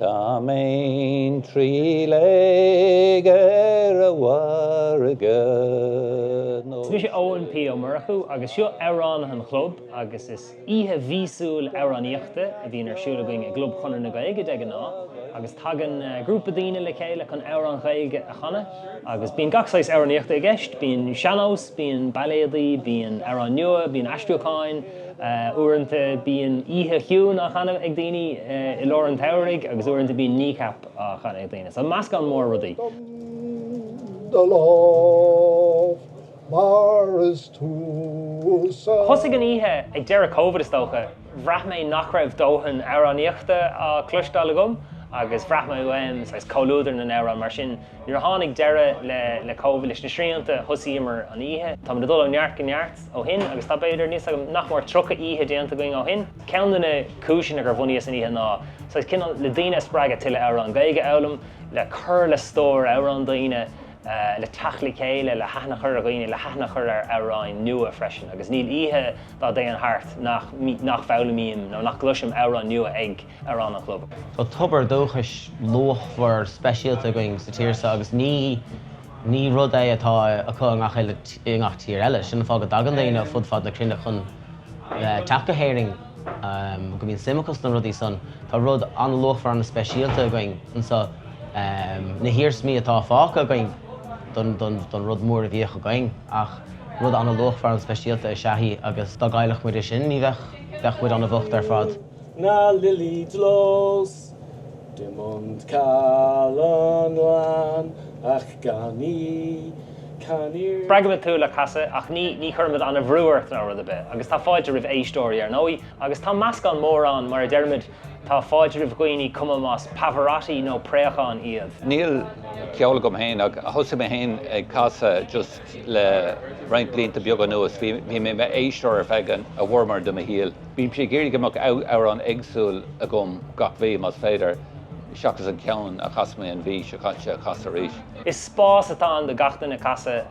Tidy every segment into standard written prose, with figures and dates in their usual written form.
Dá mbeinn 3 léig ar an bhfarraige nó. Is mise Eoin P. Ó Murchú agus seo Amhránaithe an Chlub agus is oíche mhíosúil amhránaíochta a bhíonn ar siúl againn i gClub Chonradh na Gaeilge de ghnáth agus tagann grúpa daoine le chéile chun amhráin Ghaeilge a chanadh agus bíonn gach saghas amhránaíochta i gceist, bíonn sean-nós, bíonn bailéadaí, bíonn amhráin nua, bíonn aistriúcháin. Uaireanta bíonn Oíche Chiúin á chanadh ag daoine i lár an tsamhraidh agus uaireanta bíonn Kneecap á chanadh ag daoine. So meascán mór rudaí. dom do lámh mar is tusa. Thosaigh an oíche ag deireadh Covid is dócha. Bhraith mé nach raibh dóthain amhránaíochta á cloisteáil agam agus bhraith mé uaim saghas comhluadar na n-amhrán mar sin nuair a tháinig deireadh le le Covid, leis na srianta, thosaíomar an oíche. Táimid ag dul ó neart go neart. ó shin agus tá b'fhéidir, níl 's agam, nach mór 30 oíche déanta againn ó shin. Ceann de na cúiseanna gur bhunaíos an oíche ná saghas cineál le daoine a spreagadh tuilleadh amhrán Gaeilge a fhoghlaim, le cur le stór amhrán daoine, le teacht le chéile, le haithne a chur ar dhaoine, le haithne a chur ar amhráin nua freisin agus níl oíche dá dtéann thart nach nach bhfoghlaimím nó nach gcloisim amhrán nua ag Amhránaithe an Chlub. Tá tobar dúchais luachmhar speisialta againn sa tír seo agus ní Ní rud é atá acu i ngach uile, i ngach tír eile. Sin an fáth go dtagann daoine ó fud fad na cruinne chun teacht go hÉirinn, go mbíonn suim acu sna rudaí san. Tá rud an-luachmhar, an-speisialta againn anseo, na hiarsmaí atá fágtha againn don, don, don rud mór a bhíodh againn. Ach rud an-luachmhar, an-speisialta is ea í agus dá gcaillfeadh muid é sin, ní bheadh, bheadh muid an-bhocht ar fad. Na lilí dlús. Dim ond calon lân ach gan í, can ir. Spreagaimid tú le casadh ach ní ní chuirimid an-bhrú ort ná rud ar bith. Agus tá fáilte roimh éisteoirí ar ndóigh. Agus tá meascán mór ann, mar a deirimid, tá fáilte roimh dhaoine cuma más Pavarotti nó préachán iad. Níl ceol agam féin ach thosaigh mé féin ag casadh just le roinnt blianta beaga anuas. Bhí mé i m'éisteoir ar feadh an bhformhór de mo shaol. Bímse ag iarraidh go mbeadh amhrán éagsúil agam gach mhí, más féidir, seachas an ceann a chas mé an mhí seo caite a chasadh arís. Is spás atá ann do gach duine casadh,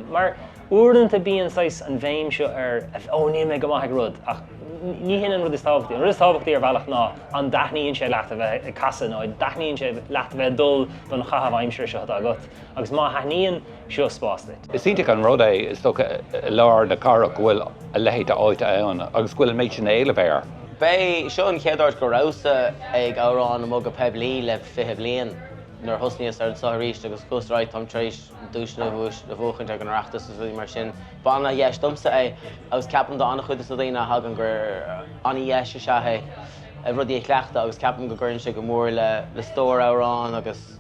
mar uaireanta bíonn saghas an bhéim seo ar 'ó níl mé go maith ag rud' ach ní hin an rud is tábhachtaí. An rud is tábhachtaí ar bhealach ná an dtaitníonn sé leat a bheith ag casadh nó an dtaitníonn sé leat a bheith ag dul don chaitheamh aimsire seo atá agat agus má thaitníonn, seo spás duit. Is iontach an rud é, is dócha, i lár na cathrach go bhfuil a leithéid d'áit ann agus go bhfuil an méid sin éilimh air. B'é seo an chéad áit go rabhas-sa ag amhrán amuigh go poiblí le 20 bliain nuair a thosnaíos ar anseo arís agus chuas ar aghaidh, táim tar éis duaiseanna a bhuachaint ag an Oireachtas agus rudaí mar sin. Ba ana-dheis domsa é agus ceapaim do an-chuid de na daoine a thagann gur ana-dheis is ea é rudaí a chleachtadh agus ceapaim go gcuireann sé go mór le stór amhrán agus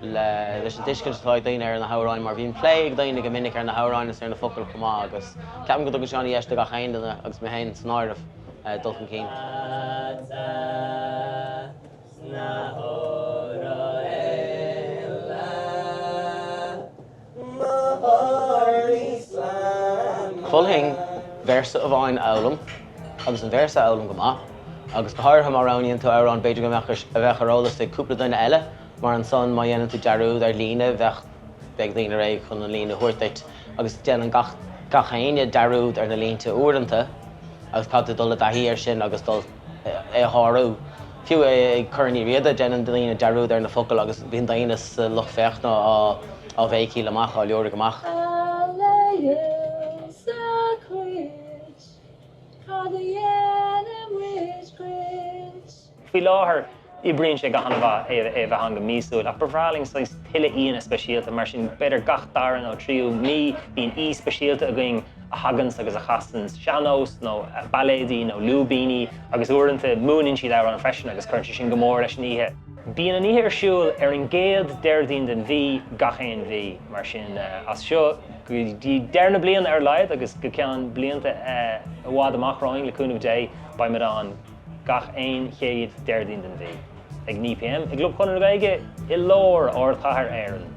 leis an tuiscint atá ag daoine ar na hamhráin mar bíonn plé ag daoine go minic ar na hamhráin is ar na focail chomh maith agus ceapaim go dtugann sé an-dheis do gach aon duine agus mé féin san áireamh dul chun cinn. Mholfainn véarsa amháin a fhoghlaim agus an véarsa a fhoghlaim go maith agus go háirithe má roghnaíonn tú amhrán b'fhéidir go mbeadh a bheadh ar eolas ag cúpla duine eile Mar ansan má dhéanann tú dearúd ar líne bheadh beidh daoine réidh chun an líne a thabhairt duit agus déanann gach gach éinne dearúd ar na línte uaireanta agus caithfidh tú dul i dtaithí air sin agus dul é a shárú. Fiú ag Corn Uí Riada déanann daoine dearúd ar na focail agus bíonn daoine sa lucht féachana á á bhéicíl amach, á liúirigh amach. A leigheas a cuid, cad a dhéanfaidh muid dhuit? Faoi láthair, oibríonn sé go han-mhaith é a bheith ann go míosúil, ach ba bhreá linn saghas tuilleadh aíonna speisialta, mar sin b'fhéidir gach dara nó tríú mí bíonn aoi speisialta againn a thaganns agus a chasanns sean-nós nó bailéadaí nó lúibíní agus uaireanta múineann siad amhrán freisin agus cuireann sé sin go mór leis an oíche. Bíonn an oíche ar siúl ar an gcéad Déardaoin den mhí gach aon mhí, mar sin as seo go dtí deireadh na bliana ar a laghad agus go ceann blianta i bhfad amach romhainn le cúnamh Dé beimid ann. Gach aon chéad Déardaoin den mhí, ag 9 pm, i gClub Chonradh na Gaeilge i lár ardchathair Éireann.